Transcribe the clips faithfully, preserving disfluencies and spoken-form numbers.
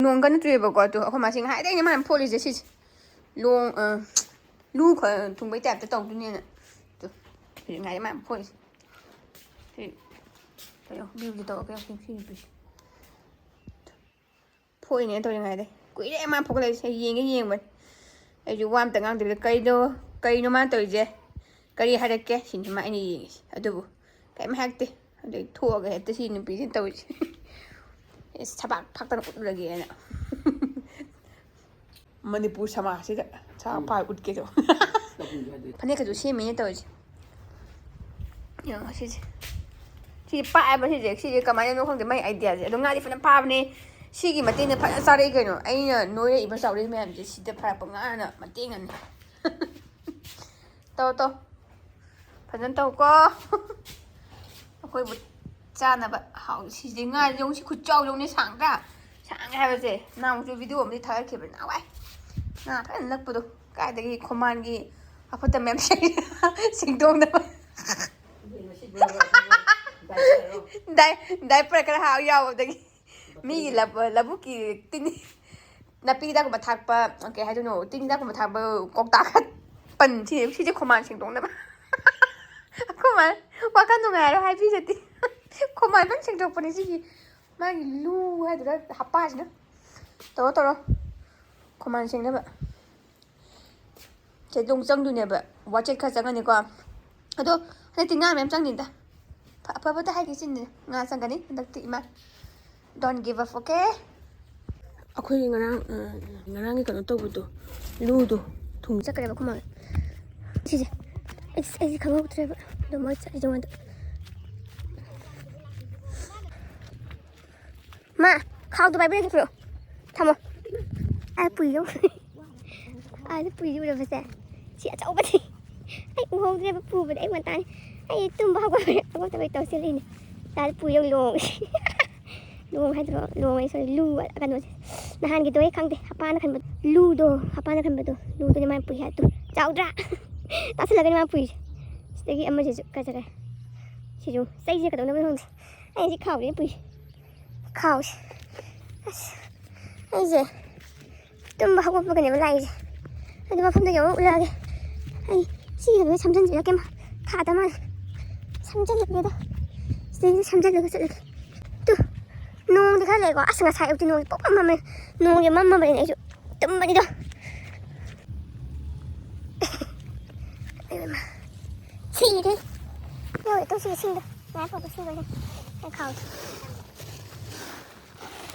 ꯅꯣꯡ ꯀꯟꯅ ꯆꯨꯏꯌꯦꯕꯀꯣ꯫ ꯑꯗꯣ ꯑꯩꯈꯣꯏ ꯃꯥꯁꯤ ꯉꯥꯏꯗꯩꯅꯦ ꯃꯥꯅ ꯐꯣꯠꯂꯤꯁꯦ ꯁꯤꯁꯦ꯫ ꯂꯣꯡ ꯑ, ꯂꯨ ꯈ-, ꯊꯨꯡꯕꯩ ꯇꯥꯏꯞꯇ ꯇꯧꯗꯣꯏꯅꯦꯅ꯫ ꯑꯗꯣ ꯍꯧꯖꯤꯛ ꯉꯥꯏꯗꯩ ꯃꯥꯅ ꯐꯣꯠꯂꯤꯁꯦ꯫ ꯁꯤ ꯀꯩꯅꯣ ꯕꯤꯌꯨꯇꯤ ꯇꯧꯔꯒ ꯁꯤ ꯅꯨꯄꯤꯁꯦ ꯐꯣꯏꯅꯦ ꯇꯧꯔꯤꯉꯩꯗ꯫ ꯀꯨꯏꯔꯦ ꯃꯥ ꯐꯨꯒꯠꯂꯛꯏꯁꯦ꯫ ꯑꯩ ꯌꯦꯡꯒꯦ ꯌꯦꯡꯕꯅꯤ꯫ ꯑꯩꯁꯨ ꯋꯥ ꯑꯝꯇ ꯉꯥꯡꯗꯕꯤꯗ, "ꯀꯩꯅꯣ, ꯀꯩꯅꯣ ꯃꯥꯅ ꯇꯧꯔꯤꯁꯦ? ꯀꯔꯤ ꯍꯥꯏꯔꯛꯀꯦ?" ꯁꯤꯅꯤ ꯃꯥ ꯑꯩꯅ ꯌꯦꯡꯉꯤꯁꯦ꯫ ꯑꯗꯨꯕꯨ ꯀꯩꯝ ꯍꯥꯏꯔꯛꯇꯦ꯫ ꯑꯗꯩ ꯊꯣꯛꯑꯒ ꯍꯦꯛꯇ ꯁꯤ ꯅꯨꯄꯤꯁꯤꯅ ꯇꯧꯔꯤꯁꯦ꯫ ꯏꯁ, ꯊꯕꯥꯛ ꯐꯥꯛꯇꯅ ꯎꯠꯂꯨꯔꯒꯦꯅ꯫ ꯃꯅꯤꯄꯨꯔ ꯁꯃꯥꯖꯁꯤꯗ ꯁꯥ ꯎꯝ꯫ ꯄꯥꯏ ꯎꯠꯀꯦ ꯇꯧꯕ꯫ ꯐꯅꯦꯛꯀꯁꯨ ꯁꯦꯝꯃꯤꯅꯦ ꯇꯧꯔꯤꯁꯦ꯫ ꯌꯦꯡꯉꯣ ꯁꯤꯁꯦ꯫ ꯁꯤ ꯄꯥꯛꯑꯦꯕ ꯁꯤꯁꯦ꯫ ꯁꯤꯁꯦ ꯀꯃꯥꯏꯅꯅꯣ ꯈꯪꯗꯦ ꯃꯥꯏ ꯑꯥꯏꯗꯤꯌꯥꯁꯦ꯫ ꯑꯗꯣ ꯉꯥꯗꯤ ꯐꯖꯅ ꯐꯥꯕꯅꯦ꯫ ꯁꯤꯒꯤ ꯃꯇꯦꯡꯅ ꯐꯖꯅ ꯆꯥꯔꯛꯏ ꯀꯩꯅꯣ꯫ ꯑꯩꯅ ꯅꯣꯏꯔꯛꯏꯕ ꯆꯥꯎꯔꯛꯏ ꯃꯌꯥꯝꯁꯦ ꯁꯤꯗ ꯐꯥꯔꯛꯄ ꯉꯥꯅ ꯃꯇꯦꯡꯅꯅꯦ꯫ ꯇꯧ, ꯇꯧ꯫ ꯐꯖꯅ ꯇꯧꯀꯣ꯫ ꯑꯩꯈꯣꯏꯕꯨ ꯆꯥꯅꯕ ꯍꯥꯎ꯫ ꯁꯤꯁꯦ ꯉꯥ ꯌꯦꯡꯉꯨ, ꯁꯤ ꯈꯨꯠꯆꯥꯎ ꯌꯦꯡꯉꯨꯅꯦ, ꯁꯥꯡꯗ꯭ꯔꯥ? ꯁꯥꯡꯉꯦ ꯍꯥꯏꯕꯁꯦ꯫ ꯅꯍꯥꯟꯃꯨꯛꯁꯨ ꯚꯤꯗꯤꯑꯣ ꯑꯃꯗꯤ ꯊꯥꯒꯠꯈꯤꯕꯅꯤ ꯅꯍꯥꯟꯋꯥꯏ꯫ ꯉꯥ ꯐꯖꯅ ꯂꯛꯄꯗꯣ꯫ ꯀꯥꯏꯗꯒꯤ ꯈꯣꯡꯕꯥꯟꯒꯤ ꯑꯐꯠꯇ ꯃꯌꯥꯝ ꯁꯦꯡꯗꯣꯛꯅꯕ꯫ ꯗꯥꯏ-, ꯗꯥꯏꯄꯔ ꯈꯔ ꯍꯥꯞ ꯌꯥꯎꯕꯗꯒꯤ꯫ ꯃꯤꯒꯤ ꯂꯕ-, ꯂꯧꯕꯨꯛꯀꯤ ꯇꯤꯟ, ꯅꯥꯄꯤ ꯍꯤꯗꯥꯛꯀꯨꯝꯕ ꯊꯥꯛꯄ, ꯀꯩ ꯍꯥꯏꯗꯣꯏꯅꯣ, ꯇꯤꯟ ꯍꯤꯗꯥꯛꯀꯨꯝꯕ ꯊꯥꯛꯄ ꯀꯧꯇꯥ ꯈꯔ ꯄꯟ-, ꯁꯤ, ꯁꯤꯁꯦ ꯈꯣꯡꯕꯥꯟ ꯁꯦꯡꯗꯣꯛꯅꯕ꯫ ꯑꯩꯈꯣꯏ ꯃꯥ ꯋꯥꯈꯜ ꯅꯨꯡꯉꯥꯏꯔꯣ ꯍꯥꯏꯕꯤꯔꯗꯤ꯫ ꯈꯣꯡꯕꯥꯟ ꯐꯖꯅ ꯁꯦꯡꯗꯣꯛꯄꯅꯦ ꯁꯤꯒꯤ ꯃꯥꯒꯤ ꯂꯨ ꯍꯥꯏꯗꯨꯔ ꯍꯞꯄꯥꯁꯤꯅ꯫ ꯇꯧꯔꯣ, ꯇꯧꯔꯣ꯫ ꯈꯣꯡꯕꯥꯟ ꯁꯦꯡꯅꯕ꯫ ꯆꯦ ꯂꯣꯡ ꯆꯪꯗꯣꯏꯅꯦꯕ꯫ ꯋꯥꯆꯦꯠ ꯈꯔ ꯆꯪꯉꯅꯤꯀꯣ꯫ ꯑꯗꯣ ꯍꯟꯗꯛꯇꯤ ꯉꯥ ꯃꯌꯥꯝ ꯆꯪꯅꯤꯗ꯫ ꯐ-, ꯑꯐꯕꯇ ꯍꯥꯏꯒꯦ ꯁꯤꯅꯤ꯫ ꯉꯥ ꯆꯪꯒꯅꯤ ꯍꯟꯗꯛꯇꯤ ꯏꯃꯥ꯫ Don't give up, okay? ꯑꯩꯈꯣꯏꯒꯤ ꯉꯔꯥꯡ, ꯑ, ꯉꯔꯥꯡꯒꯤ ꯀꯩꯅꯣ ꯇꯧꯕꯗꯣ, ꯂꯨꯗꯣ ꯊꯨꯝ ꯆꯠꯈ꯭ꯔꯦꯕ ꯑꯩꯈꯣꯏ ꯃꯥꯒꯤ꯫ ꯁꯤꯁꯦ꯫ ꯑꯩ, ꯑꯩꯁꯦ ꯈꯪꯍꯧꯗ꯭ꯔꯦꯕ꯫ ꯑꯗꯣ ꯃꯣꯏ ꯆꯠꯂꯤꯁꯦ ꯑꯩꯉꯣꯟꯗ꯫ ꯃꯥ, ꯈꯥꯎꯗꯣ ꯄꯥꯏꯕꯤꯔꯒꯦ ꯄꯨꯔꯛꯑꯣ꯫ ꯊꯝꯃꯣ꯫ ꯑꯥ, ꯄꯨꯏꯌꯣ꯫ ꯑꯥꯗ ꯄꯨꯏꯁꯦ ꯎꯔꯕꯁꯦ? ꯁꯤ ꯑꯆꯧꯕꯗꯤ꯫ ꯑꯩ ꯎꯍꯧꯗ꯭ꯔꯦꯕ ꯄꯨꯕꯗꯤ꯫ ꯑꯩ ꯉꯟꯇꯥꯅꯤ꯫ ꯑꯩ ꯇꯨꯝꯕ ꯍꯧꯒꯠꯄ, ꯍꯧꯒꯠꯇꯕꯩ ꯇꯧꯁꯤꯜꯂꯛꯏꯅꯦ꯫ ꯑꯥꯗ ꯄꯨꯏꯌꯣ ꯂꯣꯡ꯫ ꯂꯣꯡ ꯍꯥꯏꯗ꯭ꯔꯣ? ꯂꯣꯡ ꯍꯥꯏ, sorry, ꯂꯨ ꯀꯩꯅꯣꯁꯦ꯫ ꯅꯍꯥꯟꯒꯤꯗꯣ ꯑꯩ ꯈꯪꯗꯦ꯫ ꯍꯄꯥꯅ ꯈꯟꯕꯗꯣ꯫ ꯂꯨꯗꯣ, ꯍꯄꯥꯅ ꯈꯟꯕꯗꯣ꯫ ꯂꯨꯗꯨꯅꯦ ꯃꯥꯅ ꯄꯨꯏ ꯍꯥꯏꯗꯣ꯫ ꯆꯥꯎꯗ꯭ꯔꯥ? ꯇꯥꯁꯤꯜꯂꯒꯅꯤ ꯃꯥꯅ ꯄꯨꯏꯁꯦ꯫ ꯁꯤꯗꯒꯤ ꯑꯃꯁꯤꯁꯨ ꯀꯥꯏ ꯆꯠꯈ꯭ꯔꯦ? ꯁꯤꯁꯨ ꯆꯩꯁꯦ ꯀꯩꯗꯧꯅꯕꯅꯣ ꯈꯪꯗꯦ꯫ ꯑꯩ ꯁꯤ ꯈꯥꯎꯁꯦ ꯄꯨꯏ꯫ ꯈꯥꯎꯁꯦ꯫ ꯑꯁ꯫ ꯑꯩꯁꯦ ꯇꯨꯝꯕ ꯍꯧꯒꯠꯄꯒꯅꯦꯕ ꯂꯥꯛꯏꯁꯦ꯫ ꯑꯗꯨ ꯃꯐꯝꯗꯒꯤ ꯑꯃꯨꯛ ꯎꯠꯂꯛꯑꯒꯦ꯫ ꯑꯩ ꯁꯤꯒꯤ ꯂꯣꯏ ꯁꯝꯖꯟꯁꯤꯔ ꯀꯩꯝ ꯊꯥꯗ ꯃꯥꯜꯂꯦ꯫ ꯁꯝꯖꯜꯂꯒꯦꯗ꯫ ꯁꯤꯗꯩꯁꯤꯗ ꯁꯝꯖꯜꯂꯒ ꯆꯠꯂꯒꯦ꯫ ꯇꯨ, ꯅꯣꯡꯗꯤ ꯈꯔ ꯂꯩꯀꯣ꯫ ꯑꯁ, ꯉꯁꯥꯏ ꯑꯌꯨꯛꯇꯤ ꯅꯣꯡꯁꯦ ꯄꯨꯡꯃꯝ ꯃꯝꯃꯦ꯫ ꯅꯣꯡꯁꯦ ꯃꯝꯃꯕꯅꯤꯅ ꯑꯩꯁꯨ ꯇꯨꯝꯕꯅꯤꯗꯣ꯫ ꯁꯤꯔꯦ꯫ ꯌꯧꯔꯦ ꯇꯧꯁꯤ ꯏꯁꯤꯡꯗꯣ꯫ ꯉꯥꯏ ꯐꯥꯎꯕ ꯁꯤꯡꯗꯣ꯫ ꯑꯩ ꯈꯥꯎꯗꯣ꯫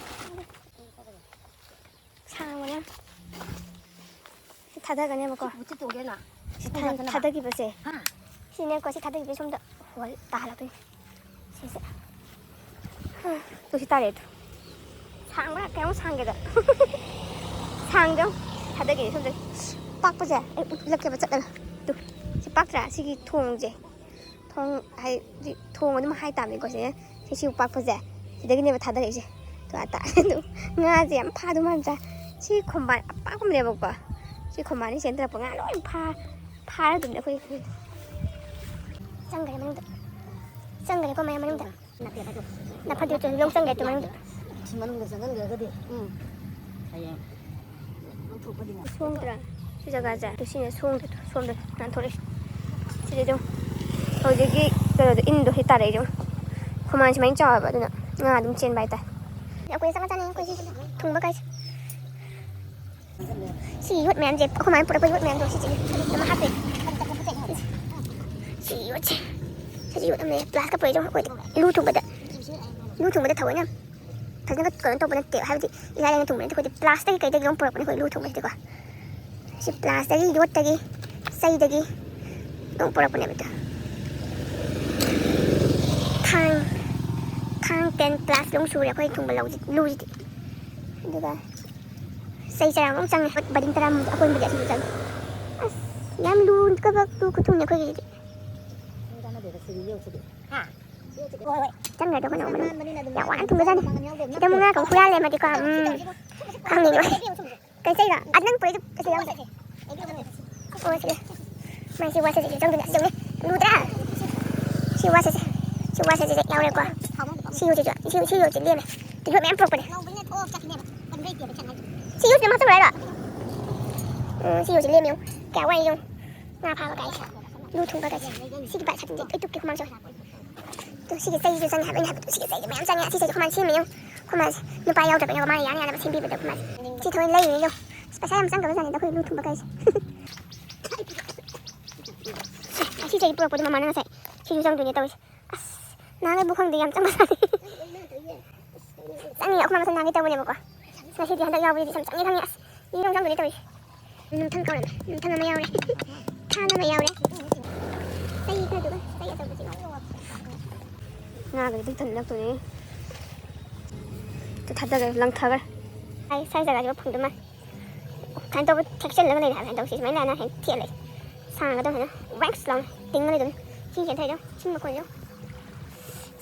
ꯁꯥꯡꯕꯅꯦ꯫ ꯁꯤ ꯊꯥꯗꯒꯅꯦꯕꯀꯣ꯫ ꯃꯨꯊꯤ ꯇꯣꯡꯒꯦꯅ꯫ ꯁꯤ ꯊꯥ-, ꯊꯥꯗꯈꯤꯕꯁꯦ꯫ ꯍꯥ? ꯁꯤꯅꯦꯀꯣ, ꯁꯤ ꯊꯥꯗꯈꯤꯕꯁꯦ ꯁꯣꯝꯗ ꯍꯣꯜ ꯇꯥꯍꯜꯂꯛꯇꯣꯏꯅꯦ꯫ ꯁꯤꯁꯦ꯫ ꯍꯥ, ꯇꯨ ꯁꯤ ꯇꯥꯔꯛꯑꯦ ꯇꯨ꯫ ꯁꯥꯡꯕ꯭ꯔꯥ? ꯀꯌꯥꯃꯨꯛ ꯁꯥꯡꯒꯦꯗ? ꯁꯥꯡꯗ꯭ꯔꯣ? ꯊꯥꯗꯒꯦ ꯁꯣꯝꯗ꯫ ꯄꯥꯛꯄꯁꯦ ꯑꯩ ꯎꯠꯂꯛꯀꯦꯕ ꯆꯠꯂꯒ꯫ ꯇꯨ, ꯁꯤ ꯄꯥꯛꯇ꯭ꯔꯥ? ꯁꯤꯒꯤ ꯊꯣꯡꯁꯦ꯫ ꯊꯣꯡ ꯍꯥꯏꯗꯤ ꯊꯣꯡ ꯑꯗꯨꯝ ꯍꯥꯏꯇꯥꯕꯅꯤꯀꯣ ꯁꯤꯅ꯫ ꯁꯤ ꯁꯤꯕꯨ ꯄꯥꯛꯄꯁꯦ ꯁꯤꯗꯒꯤꯅꯦꯕ ꯊꯥꯗꯔꯛꯏꯁꯦ꯫ ꯇꯨ ꯑꯥ ꯇꯥ-, ꯑꯗꯨ ꯉꯥꯁꯦ ꯌꯥꯝ ꯐꯥꯗꯧ ꯃꯥꯟꯗ꯭ꯔꯥ? ꯁꯤ ꯈꯣꯡꯕꯥꯟ ꯑꯄꯥꯛꯄꯅꯦꯕꯀꯣ꯫ ꯁꯤ ꯈꯣꯡꯕꯥꯟꯁꯤ ꯆꯦꯟꯊꯔꯛꯄ ꯉꯥ ꯂꯣꯏ ꯐꯥ-, ꯐꯥꯔꯗꯕꯅꯦ ꯑꯩꯈꯣꯏ꯫ ꯆꯪꯈ꯭ꯔꯦ ꯃꯅꯨꯡꯗ꯫ ꯆꯪꯈ꯭ꯔꯦꯀꯣ ꯃꯌꯥꯝ ꯃꯅꯨꯡꯗ꯫ ꯅꯥꯐꯠꯇꯦ ꯇꯨ ꯌꯣꯡ ꯆꯪꯈ꯭ꯔꯦ ꯇꯨ ꯃꯅꯨꯡꯗ꯫ ꯁꯤ ꯃꯅꯨꯡꯗ ꯆꯪꯍꯟꯈ꯭ꯔꯒꯗꯤ, ꯎꯝ, ꯍꯌꯦꯡ ꯂꯧꯊꯣꯛꯄꯗꯤ ꯉꯝꯃꯣꯏ꯫ ꯁꯣꯡꯗ꯭ꯔꯥ? ꯁꯤ ꯖꯒꯥꯁꯦ꯫ ꯇꯨ ꯁꯤꯅ ꯁꯣꯡꯗ꯭ꯔꯦ ꯇꯨ꯫ ꯁꯣꯝꯗ ꯅꯥꯟꯊꯣꯔꯛꯏꯁꯦ꯫ ꯁꯤꯗꯤ ꯑꯗꯨꯝ ꯍꯧꯖꯤꯛꯀꯤ ꯀꯩꯅꯣꯗꯣ, ꯏꯟꯗꯣ ꯁꯤ ꯇꯥꯔꯛꯏꯁꯦ꯫ ꯈꯨꯃꯥꯡ ꯁꯨꯃꯥꯏꯅ ꯆꯥꯎꯋꯦꯕ, ꯑꯗꯨꯅ ꯉꯥ ꯑꯗꯨꯝ ꯆꯦꯟꯕ ꯍꯥꯏꯇꯥꯔꯦ꯫ ꯑꯩꯈꯣꯏ ꯆꯪꯉ ꯆꯥꯅꯤꯡꯉꯤ, ꯑꯩꯈꯣꯏ ꯁꯤ ꯊꯨꯡꯕ ꯀꯥꯏꯁꯦ꯫ ꯁꯤ ꯌꯣꯠ ꯃꯌꯥꯝꯁꯦ, ꯑꯩꯈꯣꯏ ꯃꯥꯅ ꯄꯨꯔꯛꯄ ꯌꯣꯠ ꯃꯌꯥꯝꯗꯣ ꯁꯤꯁꯦ ꯑꯗꯨꯝ ꯍꯥꯞꯄꯦ꯫ ꯁꯤ ꯌꯣꯠꯁꯦ, ꯁꯤꯁꯦ ꯌꯣꯠ ꯑꯃ ꯂꯩ, ꯄ꯭ꯂꯥꯁꯀ ꯄꯨꯔꯛꯏꯁꯦ ꯑꯩꯈꯣꯏꯗꯤ ꯂꯨ ꯊꯨꯡꯕꯗ, ꯂꯨ ꯊꯨꯡꯕꯗ ꯊꯑꯣꯏꯅ ꯐꯖꯅ ꯀꯩꯅꯣ ꯇꯧꯕ ꯅꯠꯇꯦ, ꯍꯥꯏꯕꯗꯤ ꯏꯔꯥꯏ ꯂꯥꯏꯅ ꯊꯨꯡꯕ ꯅꯠꯇꯦ꯫ ꯑꯩꯈꯣꯏꯗꯤ ꯄ꯭ꯂꯥꯁꯇꯒꯤ ꯀꯩꯗꯒꯤ ꯑꯗꯨꯝ ꯄꯨꯔꯛꯄꯅꯦ ꯑꯩꯈꯣꯏ ꯂꯨ ꯊꯨꯡꯕꯁꯤꯗꯤꯀꯣ꯫ ꯁꯤ ꯄ꯭ꯂꯥꯁꯇꯒꯤ, ꯌꯣꯠꯇꯒꯤ, ꯆꯩꯗꯒꯤ ꯑꯗꯨꯝ ꯄꯨꯔꯛꯄꯅꯦꯕ ꯑꯗꯣ꯫ ꯊꯥꯡ, ꯊꯥꯡ ꯇꯦꯟ ꯄ꯭ꯂꯥꯁ ꯑꯗꯨꯝ ꯁꯨꯔꯦ ꯑꯩꯈꯣꯏ ꯊꯨꯡꯕ ꯂꯧꯁꯤ-, ꯂꯨꯁꯤꯗꯤ꯫ ꯑꯗꯨꯒ ꯆꯩ ꯆꯔꯥꯡ ꯑꯃꯨꯛ ꯆꯪꯉꯦ꯫ ꯕꯗꯤꯡ ꯇꯔꯥꯃꯨꯛ ꯑꯀꯣꯟꯕꯒꯤ ꯑꯁꯤꯁꯨ ꯆꯪꯉꯦ꯫ ꯑꯁ, ꯌꯥꯝ ꯂꯨ ꯀꯕꯛ ꯂꯨ ꯈꯨꯊꯨꯡꯅꯦ ꯑꯩꯈꯣꯏꯒꯤꯁꯤꯗꯤ꯫ ꯍꯥ? ꯍꯣꯏ, ꯍꯣꯏ꯫ ꯆꯪꯈ꯭ꯔꯗꯤ ꯑꯩꯈꯣꯏꯅ ꯑꯃꯨꯛ ꯃꯅꯨꯡ ꯌꯥꯝ ꯋꯥꯅ ꯊꯨꯡꯕꯖꯥꯠꯅꯤ꯫ ꯁꯤꯗ ꯑꯃꯨꯛ ꯉꯥ ꯀꯧꯕ ꯍꯨꯔꯥꯜꯂꯦ ꯑꯃꯗꯤꯀꯣ, ꯎꯝ, ꯈꯪꯅꯤꯡꯉꯣꯏ꯫ ꯀꯩ ꯆꯩꯔꯣ? ꯑꯗꯨ ꯅꯪ ꯄꯨꯔꯛꯏꯗꯣ ꯀꯩ ꯆꯩ ꯌꯥꯎꯗꯦ? ꯑꯣ, ꯁꯤꯗ꯫ ꯃꯥꯏ ꯁꯤ ꯋꯥꯁꯦ ꯁꯤꯗ ꯆꯪꯗꯣꯏꯅꯦ꯫ ꯑꯁꯤ ꯌꯦꯡꯉꯨꯅꯦ꯫ ꯂꯨꯗ꯭ꯔꯥ? ꯁꯤ ꯋꯥꯁꯦ ꯁꯤ, ꯁꯤ ꯋꯥꯁꯦ ꯁꯤꯗ ꯌꯥꯎꯔꯦꯀꯣ꯫ ꯁꯤ ꯌꯣꯠꯁꯤꯁꯨ, ꯁꯤ, ꯁꯤ ꯌꯣꯠꯁꯤ ꯂꯦꯝꯃꯦ꯫ ꯇꯤꯜꯍꯧ ꯃꯌꯥꯝ ꯄꯨꯔꯛꯄꯅꯦ꯫ ꯁꯤ ꯌꯨꯁꯤꯗ ꯍꯥꯞꯆꯤꯜꯂꯨ ꯍꯥꯏꯔꯣ? ꯎꯝ, ꯁꯤ ꯌꯨꯁꯤ ꯂꯦꯝꯃꯤ ꯌꯦꯡꯉꯨ꯫ ꯀꯌꯥ ꯋꯥꯏ ꯌꯦꯡꯉꯨ꯫ ꯉꯥ ꯐꯥꯕ ꯀꯥꯏꯁꯦ꯫ ꯂꯨ ꯊꯨꯝꯕ ꯀꯥꯏꯁꯦ꯫ ꯁꯤꯒꯤ ꯄꯥꯏꯞ ꯁꯥꯇꯤꯟꯁꯦ ꯑꯩ ꯇꯨꯞꯀꯦ ꯍꯨꯃꯥꯡ ꯁꯧꯋꯦ꯫ ꯑꯗꯣ ꯁꯤꯒꯤ ꯆꯩꯁꯨ ꯆꯪꯉꯦ ꯍꯥꯏꯕ ꯑꯩꯅ ꯍꯥꯏꯕꯗꯣ꯫ ꯁꯤꯒꯤ ꯆꯩꯁꯦ ꯃꯌꯥꯝ ꯆꯪꯉꯦ꯫ ꯁꯤ ꯆꯩꯁꯦ ꯑꯩꯈꯣꯏ ꯃꯥꯅ ꯁꯦꯝꯃꯤ ꯌꯦꯡꯉꯨ꯫ ꯑꯩꯈꯣꯏ ꯃꯥꯁꯦ ꯅꯨꯄꯥ ꯌꯥꯎꯗꯕꯅꯤꯅ ꯃꯥꯅ ꯌꯥꯅ ꯌꯥꯅꯕ ꯁꯦꯝꯕꯤꯕꯗꯣ ꯑꯩꯈꯣꯏ ꯃꯥꯁꯦ꯫ ꯁꯤ ꯊꯑꯣꯏꯅ ꯂꯩꯔꯤꯅꯦ ꯌꯦꯡꯉꯨ꯫ ꯄꯩꯁꯥ ꯌꯥꯝ ꯆꯪꯗꯕ ꯖꯥꯠꯅꯤꯗ ꯑꯩꯈꯣꯏ ꯂꯨ ꯊꯨꯝꯕ ꯀꯥꯏꯁꯦ꯫ ꯁꯤ ꯆꯩ ꯄꯨꯔꯛꯄꯗꯣ ꯃꯃꯥꯅ ꯉꯁꯥꯏ ꯁꯤꯁꯨ ꯆꯪꯗꯣꯏꯅꯦ ꯇꯧꯔꯤꯁꯦ꯫ ꯑꯁ, ꯅꯍꯥꯟꯒꯩꯕꯨ ꯈꯪꯗꯦ, ꯌꯥꯝ ꯆꯪꯕ ꯖꯥꯠꯅꯤ꯫ ꯆꯪꯉꯤ, ꯑꯩꯈꯣꯏ ꯃꯥ ꯃꯁꯥ ꯅꯍꯥꯟꯒꯩ ꯇꯧꯕꯅꯦꯕꯀꯣ꯫ ꯉꯁꯤꯗꯤ ꯍꯟꯗꯛ ꯌꯥꯎꯕꯗꯤ ꯁꯨꯝ ꯆꯪꯉꯦ ꯈꯪꯉꯦ꯫ ꯑꯁ, ꯃꯤ ꯌꯥꯝ ꯆꯪꯗꯣꯏꯅꯦ ꯇꯧꯔꯤꯁꯦ꯫ ꯅꯨꯡꯊꯪ ꯀꯧꯔꯝꯃꯦ꯫ ꯅꯨꯡꯊꯪ ꯑꯃ ꯌꯥꯎꯔꯦ꯫ ꯊꯥꯡ ꯑꯃ ꯌꯥꯎꯔꯦ꯫ ꯆꯩ ꯈꯔꯗꯨꯒ ꯆꯩ ꯑꯆꯧꯕꯁꯤꯒ꯫ ꯉꯥꯒꯗꯤ ꯄꯤꯛ ꯊꯟꯅ ꯂꯛꯇꯣꯏꯅꯦ꯫ ꯇꯨ ꯊꯥꯗꯈ꯭ꯔꯦ, ꯂꯪꯊꯈ꯭ꯔꯦ꯫ ꯑꯩ ꯁ꯭ꯋꯥꯏ ꯖꯒꯥꯁꯤꯒ ꯐꯪꯗꯣꯏ ꯃꯥꯜꯂꯦ꯫ ꯁꯨꯃꯥꯏꯅ ꯇꯧꯕ ꯊꯦꯛꯆꯜꯂꯒ ꯂꯩꯔꯦ ꯍꯥꯏꯕ ꯍꯟꯗꯛꯁꯦ꯫ ꯁꯨꯃꯥꯏꯅ ꯂꯥꯛꯑꯅ ꯍꯦꯛ ꯊꯦꯛꯑ ꯂꯩ꯫ ꯁꯥꯡꯉꯒ ꯑꯗꯨꯝ ꯍꯦꯟꯅ ꯋꯦꯛꯁ ꯂꯥꯎꯅ ꯇꯤꯡꯉ ꯂꯩꯗꯣꯏꯅꯤ꯫ ꯏꯁꯤꯡ ꯆꯦꯟꯊꯔꯛꯏꯗꯣ꯫ ꯏꯁꯤꯡ ꯃꯈꯣꯟꯁꯦ꯫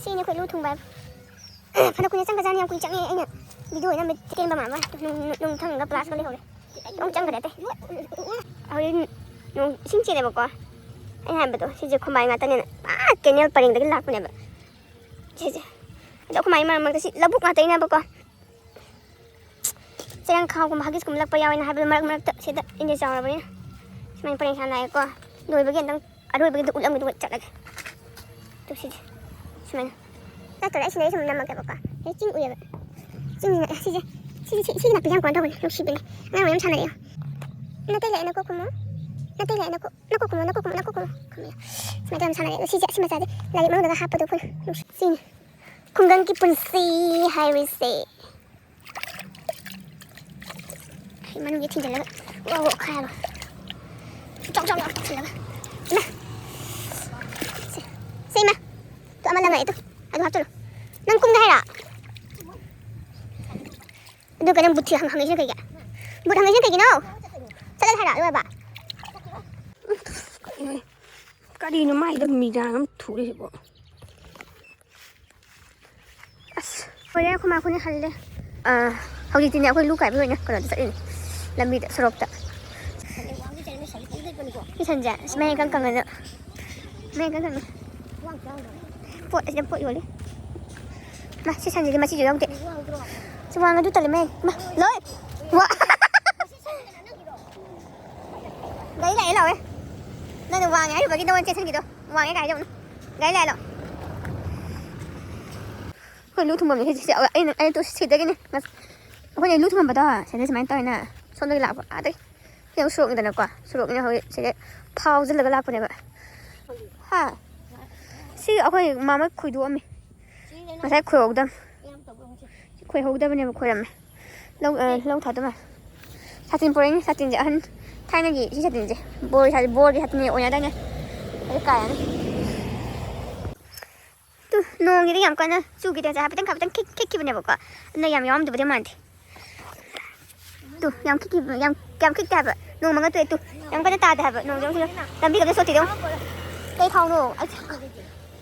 ꯁꯤꯅꯤ ꯑꯩꯈꯣꯏ ꯂꯨ ꯊꯨꯝꯕ ꯍꯥꯏꯕ꯫ ꯐꯅ ꯀꯨꯏꯅ ꯆꯪꯒꯖꯥꯠꯅꯤ, ꯌꯥꯝ ꯀꯨꯏꯅ ꯆꯪꯉꯦ꯫ ꯑꯩꯅ ꯚꯤꯗꯤꯑꯣ ꯑꯣꯏꯅ ꯇꯦꯟꯕ ꯃꯥꯟꯕ꯫ ꯅꯨꯡ-, ꯅꯨꯡꯊꯪꯒ ꯄ꯭ꯂꯥꯁꯀ ꯂꯩꯍꯧꯔꯦ꯫ ꯑꯃꯨꯛ ꯆꯪꯈ꯭ꯔꯦ ꯑꯇꯩ꯫ ꯍꯧꯖꯤꯛ ꯅꯣꯡ ꯏꯁꯤꯡ ꯆꯦꯜꯂꯦꯕꯀꯣ꯫ ꯑꯩꯅ ꯍꯥꯏꯕꯗꯣ ꯁꯤꯁꯦ ꯈꯨꯃꯥꯏ ꯉꯥꯛꯇꯅꯦꯅ꯫ ꯑꯥ, ꯀꯦꯅꯦꯜ ꯄꯔꯦꯡꯗꯒꯤ ꯂꯥꯛꯄꯅꯦꯕ꯫ ꯁꯤꯁꯦ꯫ ꯑꯗꯣ ꯈꯨꯃꯥꯏ ꯃꯔꯛ ꯃꯔꯛꯇ ꯁꯤ ꯂꯧꯕꯨꯛ ꯉꯥꯛꯇꯅꯤꯅꯕꯀꯣ꯫ ꯆꯦꯔꯪ ꯈꯥꯎꯒꯨꯝꯕ ꯍꯒꯤꯁꯀꯨꯝꯕ ꯂꯛꯄ ꯌꯥꯎꯋꯦꯅ ꯍꯥꯏꯕꯗꯣ ꯃꯔꯛ ꯃꯔꯛꯇ ꯁꯤꯗ ꯏꯟꯗꯤꯌꯥ ꯆꯥꯎꯔꯕꯅꯤꯅ꯫ ꯁꯨꯃꯥꯏꯅ ꯄꯔꯦꯡ ꯁꯥꯅ ꯂꯥꯛꯑꯦꯀꯣ꯫ ꯂꯣꯏꯕꯒꯤ ꯑꯝꯇꯪ ꯑꯔꯣꯏꯕꯒꯤꯗ ꯎꯠꯂꯝꯒꯦ ꯑꯗꯨꯒ ꯆꯠꯂꯒꯦ꯫ ꯇꯨ ꯁꯤꯁꯦ꯫ ꯁꯨꯃꯥꯏꯅ꯫ ꯆꯠꯇꯣꯔꯦ, ꯑꯩ ꯁꯤꯗꯩ ꯁꯨꯝ ꯅꯝꯃꯛꯀꯦꯕꯀꯣ꯫ ꯑꯩ ꯆꯤꯡ ꯎꯏꯌꯦꯕ꯫ ꯆꯤꯡꯁꯤꯅ, ꯑꯦ, ꯁꯤꯁꯦ, ꯁꯤꯁꯦ, ꯁꯤ, ꯁꯤꯒꯤ ꯅꯥꯄꯤꯁꯦ ꯌꯥꯝ ꯀꯩꯅꯣ ꯇꯧꯕꯅꯦ, ꯅꯨꯡꯁꯤꯕꯅꯦ꯫ ꯑꯉꯥꯡ ꯃꯌꯥꯝ ꯁꯥꯟꯅꯔꯛꯑꯦ꯫ ꯅꯥꯇꯩ ꯂꯥꯛꯑꯦ, ꯅꯥꯀꯣꯛ ꯈꯨꯝꯃꯣ꯫ ꯅꯥꯇꯩ ꯂꯥꯛꯑꯦ, ꯅꯥꯀꯣꯛ, ꯅꯥꯀꯣꯛ ꯈꯨꯝꯃꯣ, ꯅꯥꯀꯣꯛ ꯈꯨꯝꯃꯣ, ꯅꯥꯀꯣꯛ ꯈꯨꯝꯃꯣ꯫ ꯈꯨꯝꯃꯦ꯫ ꯁꯨꯃꯥꯏꯅ ꯇꯧꯔ ꯁꯥꯟꯅꯔꯛꯑꯦ꯫ ꯑꯗꯣ ꯁꯤꯁꯦ, ꯑꯁꯤ ꯃꯆꯥꯁꯦ ꯂꯥꯏꯔꯤꯛ ꯃꯅꯨꯡꯗꯒ ꯍꯥꯞꯄꯗꯣ ꯑꯩꯈꯣꯏ ꯅꯨꯡꯁꯤ-, ꯁꯤꯅꯤ꯫ ꯈꯨꯡꯒꯪꯒꯤ ꯄꯨꯟꯁꯤ ꯍꯥꯏꯔꯤꯁꯦ꯫ ꯑꯩ ꯃꯅꯨꯡꯁꯦ ꯊꯤꯟꯖꯤꯜꯂꯒ ꯋꯥ ꯋꯥ ꯈꯥꯏꯕ꯫ ꯆꯥꯎ ꯆꯥꯎ ꯆꯥꯎ ꯇꯧꯁꯤꯜꯂꯒ꯫ ꯏꯃꯥ! ꯁꯦ, ꯁꯦ ꯏꯃꯥ! ꯇꯨ ꯑꯃ ꯂꯪꯉꯛꯑꯦ ꯇꯨ꯫ ꯑꯗꯨ ꯍꯥꯞꯆꯜꯂꯨ꯫ ꯅꯪ ꯀꯨꯝꯒꯦ ꯍꯥꯏꯔꯣ? ꯑꯗꯨꯒ ꯅꯪ ꯕꯨꯠ ꯊꯤ ꯍꯪ-, ꯍꯪꯉꯛꯏꯁꯤꯅ ꯀꯩꯒꯤ? ꯕꯨꯠ ꯍꯪꯉꯛꯏꯁꯤꯅ ꯀꯩꯒꯤꯅꯣ? ꯆꯠꯂꯁꯦ ꯍꯥꯏꯔꯣ, ꯑꯗꯨ ꯑꯣꯏꯔꯕ? ꯀꯔꯤꯅꯣ, ꯀꯔꯤꯅꯣ ꯃꯥꯏꯗ ꯃꯤꯔꯥꯡ ꯑꯃ ꯊꯣꯛꯂꯛꯏꯁꯤꯕꯣ? ꯑꯁ, ꯂꯣꯏꯔꯦ, ꯑꯩꯈꯣꯏ ꯃꯥ ꯑꯩꯈꯣꯏꯅꯤ ꯍꯜꯂꯦ꯫ ꯑꯥ, ꯍꯧꯖꯤꯛꯇꯤꯅꯦ, ꯑꯩꯈꯣꯏ ꯂꯨ ꯀꯥꯏꯕ ꯑꯣꯏꯅ ꯀꯩꯅꯣꯗ ꯆꯠꯂꯤꯅꯦ, ꯂꯝꯕꯤꯗ, ꯁꯣꯔꯣꯛꯇ꯫ ꯀꯤꯁꯟꯁꯦ, ꯑꯁ, ꯃꯌꯥꯡ ꯏꯀꯪ ꯀꯪꯉꯦ꯫ ꯃꯌꯥꯡ ꯏꯀꯪ ꯀꯪꯉꯦ꯫ ꯄꯣꯠ ꯑꯁꯤꯗ ꯄꯣꯠ ꯌꯣꯜꯂꯤ꯫ ꯃꯥ, ꯁꯤ ꯁꯟꯁꯤꯗꯤ ꯃꯆꯤꯁꯨ ꯌꯥꯎꯗꯦ꯫ ꯁꯤ ꯋꯥꯡ ꯑꯗꯨ ꯇꯜꯂꯦ, ꯃꯌꯥꯡ꯫ ꯃꯥ, ꯂꯣꯏ! ꯋꯥ꯫ ꯒꯥꯔꯤ ꯂꯥꯛꯑꯦ, ꯂꯥꯛꯑꯦ꯫ ꯅꯪꯅ ꯋꯥꯡꯉꯦ ꯍꯥꯏꯔꯨꯕꯒꯤ ꯅꯉꯣꯟꯗ ꯆꯦꯟꯁꯤꯟꯈꯤꯗꯣ꯫ ꯋꯥꯡꯉꯦ ꯀꯥꯏ ꯍꯥꯏꯖꯧꯅ꯫ ꯒꯥꯔꯤ ꯂꯥꯛꯑꯦ, ꯂꯥꯛꯑꯣ꯫ ꯑꯩꯈꯣꯏ ꯂꯨ ꯊꯨꯝꯐꯝꯅꯦ ꯁꯤꯁꯦ꯫ ꯑꯩꯅ, ꯑꯩꯅ ꯇꯨ ꯁꯤꯗꯒꯤꯅꯦ꯫ ꯑꯩꯈꯣꯏꯅ ꯂꯨ ꯊꯨꯝꯐꯝꯗꯣ ꯁꯤꯗ ꯁꯨꯃꯥꯏꯅ ꯇꯧꯋꯦꯅ꯫ ꯁꯣꯝꯗꯒꯤ ꯂꯥꯛꯄ꯫ ꯑꯥꯗꯒꯤ꯫ ꯁꯤꯗ ꯁꯣꯔꯣꯛꯅꯤꯗꯅꯀꯣ꯫ ꯁꯣꯔꯣꯛꯅꯤꯅ ꯍꯧꯖꯤꯛ ꯁꯤꯗ ꯐꯥꯎꯖꯤꯜꯂꯒ ꯂꯥꯛꯄꯅꯦꯕ꯫ ꯍꯥ? ꯁꯤ ꯑꯩꯈꯣꯏ ꯃꯥꯃ ꯈꯣꯏꯗꯣꯛꯑꯝꯃꯤ꯫ ꯉꯁꯥꯏ ꯈꯣꯏꯍꯧꯗꯝ-, ꯈꯣꯏꯍꯧꯗꯕꯅꯦꯕ, ꯈꯣꯏꯔꯝꯃꯦ꯫ ꯂꯧ, ꯑ, ꯂꯧ ꯊꯥꯗꯧ ꯃꯥꯜꯂꯦ꯫ ꯁꯥꯇꯤꯟ ꯄꯨꯔꯛꯏꯅꯦ, ꯁꯥꯇꯤꯟꯁꯦ ꯑꯍꯟ ꯊꯥꯏꯅꯒꯤ ꯁꯤ ꯁꯥꯇꯤꯟꯁꯦ꯫ ꯕꯣꯔꯒꯤ ꯁꯥꯇꯤꯟ, ꯕꯣꯔꯒꯤ ꯁꯥꯇꯤꯟ ꯑꯣꯏꯅꯗꯥꯏꯅꯦ? ꯑꯗꯨ ꯀꯥꯏꯔꯅꯤ꯫ ꯇꯨ, ꯅꯣꯡꯒꯤꯗꯤ ꯌꯥꯝ ꯀꯟꯅ ꯆꯨꯈꯤꯗꯦ, ꯉꯁꯥꯏ ꯍꯥꯏꯐꯦꯠꯇꯪ, ꯍꯥꯏꯐꯦꯠꯇꯪ ꯈꯤꯛ-, ꯈꯤꯛꯈꯤꯕꯅꯦꯕꯀꯣ꯫ ꯑꯗꯨꯅ ꯌꯥꯝ ꯌꯥꯎꯔꯝꯗꯕꯗꯤ ꯃꯥꯟꯗꯦ꯫ ꯇꯨ, ꯌꯥꯝ ꯈꯤꯛꯈꯤ-, ꯌꯥꯝ, ꯌꯥꯝ ꯈꯤꯛꯇꯦ ꯍꯥꯏꯕ꯫ ꯅꯣꯡ ꯃꯪꯉ ꯇꯣꯛꯑꯦ ꯇꯨ꯫ ꯌꯥꯝ ꯀꯟꯅ ꯇꯥꯗꯦ ꯍꯥꯏꯕ꯫ ꯅꯣꯡꯁꯦ ꯍꯧꯖꯤꯛ ꯂꯝꯕꯤ ꯈꯛꯇ ꯆꯣꯠꯇꯦ ꯌꯦꯡꯉꯨ꯫ ꯀꯩ ꯈꯥꯎꯅꯣ? ꯑꯩ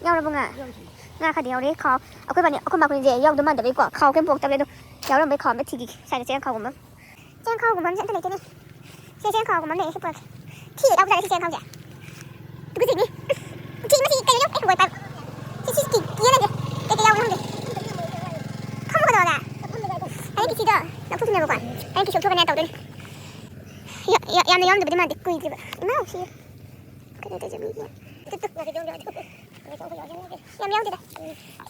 ꯌꯥꯎꯔꯕꯣ ꯉꯥ? ꯉꯥ ꯈꯔꯗꯤ ꯌꯥꯎꯔꯦ ꯈꯥꯎ꯫ ꯑꯩꯈꯣꯏ ꯕꯥꯅꯤ, ꯑꯩꯈꯣꯏ ꯃꯥꯈꯣꯏꯁꯦ ꯌꯥꯎꯗꯧ ꯃꯥꯟꯗꯕꯩꯀꯣ ꯈꯥꯎ ꯀꯩꯝ ꯄꯨꯔꯛꯇꯕꯅꯦ꯫ ꯑꯗꯣ ꯌꯥꯎꯔꯝꯕꯩ ꯈꯥꯎ ꯑꯝꯇ ꯊꯤꯈꯤꯒꯦ꯫ ꯁ꯭ꯋꯥꯏꯗ ꯆꯦꯔꯪ ꯈꯥꯎꯒꯨꯝꯕ ꯑꯃ꯫ ꯆꯦꯔꯪ ꯈꯥꯎꯒꯨꯝꯕ ꯑꯃꯁꯦ ꯑꯝꯇ ꯂꯩꯇꯦꯅꯦ꯫ ꯁꯤ ꯆꯦꯔꯪ ꯈꯥꯎꯒꯨꯝꯕ ꯑꯃ ꯂꯩꯌꯦ, ꯁꯤ ꯄꯨꯔꯛꯀꯦ꯫ ꯊꯤ ꯌꯥꯎꯖꯥꯠꯂꯦ ꯁꯤ ꯆꯦꯔꯪ ꯈꯥꯎꯁꯦ꯫ ꯇꯨꯀꯠꯆꯩꯅꯦ꯫ ꯎꯝ, ꯊꯤ ꯃꯁꯤ ꯀꯩꯅꯣ? ꯑꯩ ꯍꯪꯒꯣꯏ ꯄꯥꯏꯕ꯫ ꯁꯤ, ꯁꯤ ꯀꯤ-, ꯀꯤꯌꯦ ꯅꯪꯗꯤ꯫ ꯀꯩꯀꯩ ꯌꯥꯎꯕꯅꯣ ꯈꯪꯗꯦ꯫ ꯐꯝꯃꯨ ꯀꯩꯗꯧꯔꯒꯦ? ꯑꯩ ꯀꯤꯁꯤꯗꯣ ꯂꯧꯊꯣꯛꯇꯣꯏꯅꯦꯕꯀꯣ꯫ ꯑꯩ ꯀꯤꯁꯤ ꯂꯧꯊꯣꯛꯀꯅꯤ ꯇꯧꯗꯣꯏꯅꯦ꯫ ꯌꯥ-, ꯌꯥ-, ꯌꯥꯝꯅ ꯌꯥꯎꯔꯝꯗꯕꯗꯤ ꯃꯥꯟꯗꯦ, ꯀꯨꯏꯗ꯭ꯔꯤꯕ꯫ ꯏꯃꯥ, ꯁꯤ ꯀꯩꯅꯣ ꯇꯧꯖꯕꯤꯒꯦ꯫ Two, two. ꯌꯥꯝ ꯌꯥꯎꯗꯦꯗ꯫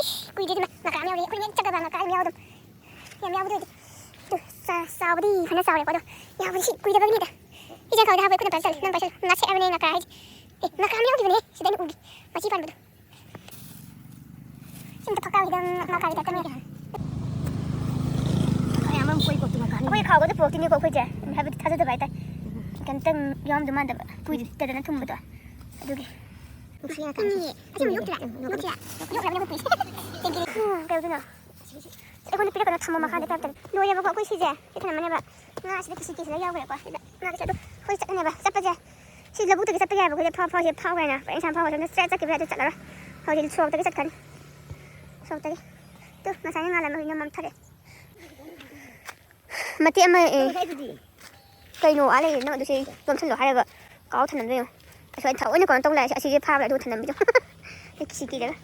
ꯏꯁ, ꯀꯨꯏꯗ꯭ꯔꯤꯗꯤ ꯃ-, ꯃꯀꯥ ꯑꯃ ꯌꯥꯎꯔꯤ꯫ ꯑꯩꯈꯣꯏꯅ ꯍꯦꯛ ꯆꯠꯈ꯭ꯔꯕ ꯃꯀꯥ ꯑꯃ ꯌꯥꯎꯗꯕ꯫ ꯌꯥꯝ ꯌꯥꯎꯕꯗꯤ ꯑꯣꯏꯗꯦ꯫ ꯇꯨ, ꯆꯥ-, ꯆꯥꯎꯕꯗꯤ ꯐꯅ ꯆꯥꯎꯔꯦꯀꯣ, ꯑꯗꯣ ꯌꯥꯎꯕꯗꯤ ꯁꯤ ꯀꯨꯏꯗꯕꯒꯤꯅꯤꯗ꯫ ꯏꯆꯦ ꯈꯥꯎꯗ ꯍꯥꯞꯄ ꯈꯨꯠꯅ ꯄꯥꯏꯁꯜꯂꯦ꯫ ꯅꯪ ꯄꯥꯏꯁꯜꯂꯨ꯫ ꯉꯥ ꯁꯦꯠꯂꯕꯅꯦ ꯉꯀ꯭ꯔꯥ ꯍꯥꯏꯁꯦ꯫ ꯑꯦ, ꯉꯀ꯭ꯔꯥ ꯑꯃ ꯌꯥꯎꯈꯤꯕꯅꯦ꯫ ꯁꯤꯗ ꯑꯩꯅ ꯎꯈꯤ꯫ ꯃꯆꯤ ꯄꯥꯟꯕꯗꯣ꯫ ꯁꯤ ꯑꯝꯇ ꯐꯛꯀꯥꯎ ꯈꯤꯇꯪ ꯉꯀ꯭ꯔꯥꯒꯤ ꯇꯥꯏꯞꯇ ꯑꯃ ꯌꯥꯎ-, ꯑꯌꯥꯝꯕ ꯑꯃ ꯀꯣꯏ ꯄꯣꯠꯇꯨ ꯉꯀ꯭ꯔꯥꯅꯤ꯫ ꯑꯩꯈꯣꯏ ꯈꯥꯎꯒꯗꯤ ꯄꯨꯔꯛꯇꯣꯏꯅꯤꯀꯣ ꯑꯩꯈꯣꯏꯁꯦ꯫ ꯍꯥꯏꯕꯗꯤ ꯊꯥꯖꯗꯕ ꯍꯥꯏꯇꯥꯔꯦ꯫ ꯀꯩꯝꯇꯪ ꯌꯥꯎꯔꯝꯗꯧ ꯃꯥꯟꯗꯕ꯫ ꯀꯨꯏꯗꯅ ꯊꯨꯝꯕꯗꯣ꯫ ꯑꯗꯨꯒꯤ꯫ ꯅꯨꯡꯁꯤ ꯉꯀ꯭ꯔꯥꯅꯤ꯫ ꯑꯁꯤ ꯌꯣꯛꯇ꯭ꯔꯥ? ꯌꯣꯛꯇ꯭ꯔꯥ? ꯌꯣꯛꯈ꯭ꯔꯕꯅꯦ ꯑꯩꯈꯣꯏ ꯄꯨꯏꯁꯦ꯫ ꯎꯝ, ꯀꯩꯗꯧꯗꯣꯏꯅꯣ? ꯑꯩꯉꯣꯟꯗ ꯄꯤꯔꯛꯀꯅꯣ, ꯊꯝꯃꯣ ꯃꯈꯥꯗ ꯄꯤꯔꯛꯇꯅꯤ꯫ ꯂꯣꯏꯔꯦꯕꯀꯣ ꯑꯩꯈꯣꯏ ꯁꯤꯁꯦ꯫ ꯁꯤ ꯊꯝꯃꯝꯃꯅꯦꯕ꯫ ꯉꯥꯁꯤꯗ ꯀꯤꯁꯤ ꯀꯤꯁꯤꯗ ꯌꯥꯎꯈ꯭ꯔꯦꯀꯣ꯫ ꯁꯤꯗ ꯉꯥꯁꯦ ꯑꯗꯨ ꯑꯩꯈꯣꯏ ꯆꯠꯂꯅꯦꯕ꯫ ꯆꯠꯄꯁꯦ ꯁꯤ ꯂꯧꯕꯨꯛꯇꯒꯤ ꯆꯠꯄ ꯌꯥꯏꯕ꯫ ꯑꯩꯈꯣꯏꯁꯦ ꯐꯥꯎ ꯐꯥꯎꯁꯦ ꯐꯥꯎꯈ꯭ꯔꯦꯅ꯫ ꯄꯔꯦꯡ ꯁꯥꯡ ꯐꯥꯎꯈ꯭ꯔꯦ꯫ ꯁꯣꯝꯗ ꯁ꯭ꯇ꯭ꯔꯦꯠ ꯆꯠꯈꯤꯕ ꯌꯥꯏ꯫ ꯑꯗꯨ ꯆꯠꯂꯔꯣꯏ꯫ ꯍꯧꯖꯤꯛ ꯁꯣꯔꯣꯛꯇꯒꯤ ꯆꯠꯈ꯭ꯔꯅꯤ꯫ ꯁꯣꯔꯣꯛꯇꯒꯤ꯫ ꯇꯨ, ꯉꯁꯥꯏꯅ ꯉꯥꯜꯂꯝꯕ ꯍꯧꯖꯤꯛꯅ ꯃꯝꯊꯔꯦ꯫ ꯃꯇꯦꯛ ꯑꯃ, ꯑꯦ, ꯉꯁꯥꯏꯗꯨꯗꯤ꯫ ꯀꯩꯅꯣ ꯑꯥ ꯂꯩꯔꯦ ꯅꯪ ꯑꯗꯨꯁꯦ ꯌꯣꯝꯁꯜꯂꯣ ꯍꯥꯏꯔꯒ ꯀꯥꯎ ꯊꯝꯂꯝꯕ ꯌꯦꯡꯉꯣ꯫ ꯑꯁ꯭ꯋꯥꯏ ꯊꯑꯣꯏꯅ ꯀꯩꯅꯣ ꯇꯧ ꯂꯥꯛꯑꯦ꯫ ꯑꯁꯤꯁꯦ ꯐꯥꯕ꯭ꯔꯥ ꯑꯗꯨꯒ ꯊꯝꯂꯝꯕꯤꯗꯣ꯫ ꯑꯩ ꯀꯤꯁꯤ ꯀꯤꯔꯒ꯫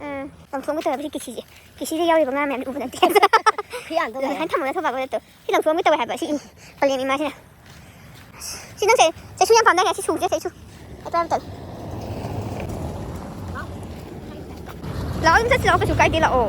ꯎꯝ, ꯆꯝꯊꯣꯡꯒ ꯇꯧꯔꯕꯗꯤ ꯀꯤꯁꯤꯁꯦ꯫ ꯀꯤꯁꯤꯗ ꯌꯥꯎꯔꯤꯕ ꯉꯥ ꯃꯌꯥꯝꯗꯤ ꯎꯕ ꯅꯠꯇꯦ꯫ ꯁꯨꯃꯥꯏꯅ ꯊꯝꯃꯒ ꯊꯣꯛꯄ ꯅꯠꯇꯣ꯫ ꯁꯤ ꯂꯪꯊꯣꯛꯑꯝꯒꯦ ꯇꯧꯋꯦ ꯍꯥꯏꯕ ꯁꯤ ꯄꯂꯦꯝ ꯏꯃꯥꯁꯤꯅ꯫ ꯁꯤ ꯅꯪꯁꯦ ꯆꯩꯁꯨ ꯌꯥꯝ ꯄꯥꯝꯗꯥꯏꯅꯦ? ꯁꯤ ꯁꯨꯁꯦ ꯆꯩꯁꯨ꯫ ꯑꯗꯨ ꯍꯥꯏꯕ ꯇꯜꯂꯦ꯫ ꯂꯥꯛꯑꯣ ꯑꯗꯨꯝ ꯆꯠꯁꯤ ꯂꯥꯛꯑꯣ ꯀꯩꯁꯨ ꯀꯥꯏꯗꯦ ꯂꯥꯛꯑꯣ꯫